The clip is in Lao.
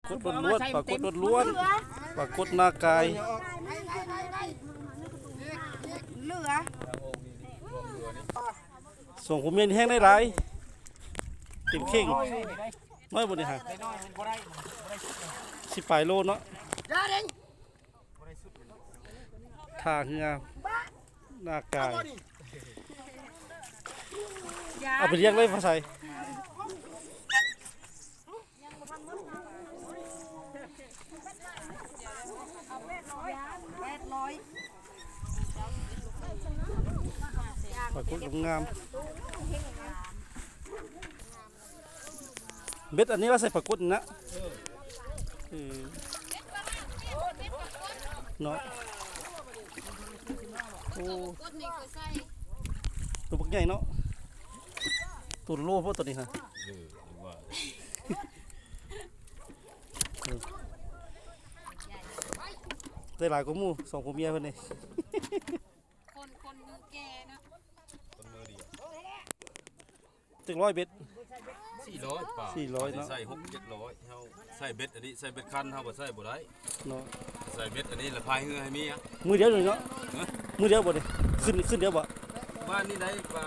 ກົດລ້ວນໆ ປາກົດລ້ວນໆ ປາກົດນາກາຍ ເຫຼືອ ສອງຜົວເມຍນີ້ແຮງໄດ້ຫຼາຍ ເຕັມເຄັ່ງ ນ້ອຍບໍ່ນີ້ຫາ ສິບປາຍໂລເນາະ ທ່າເຮືອນາກາຍ ເອົາໄປລ້ຽງໄດ້ພາໄສ ປາກົດງາມໆ ເບັດອັນນີ້ວ່າໃສ່ປາກົດນີ້ນະ ເອີ ເນາະ ໂອ້ ໂຕບັກໃຫຍ່ເນາະ ໂຕໂລໂພດໂຕນີ້ຫະ ເອີ ວ່າ ເອີ ໄດ້ຫຼາຍກວ່າໝູ່ ສອງຜົວເມຍເພິ່ນນີ້ ຄົນ ຄົນມືແກ່ເນາະ ຄົນມືດຽວ ຈັກຮ້ອຍເບັດ ສີ່ຮ້ອຍປາຍ ສີ່ຮ້ອຍເນາະ ໃສ່ຫົກເຈັດຮ້ອຍ ເຮົາໃສ່ເບັດອັນນີ້ ໃສ່ເບັດຄັນ ເຮົາບໍ່ໃສ່ບໍ່ໄດ້ເນາະ ໃສ່ເບັດອັນນີ້ລະພາຍເຮືອໃຫ້ເມຍ ມື້ດຽວນີ້ເນາະ ຮະ ມື້ດຽວບໍ່ນີ້ ຂຶ້ນ ຂຶ້ນດຽວບໍ່ ບ້ານນີ້ໄດ້ປາ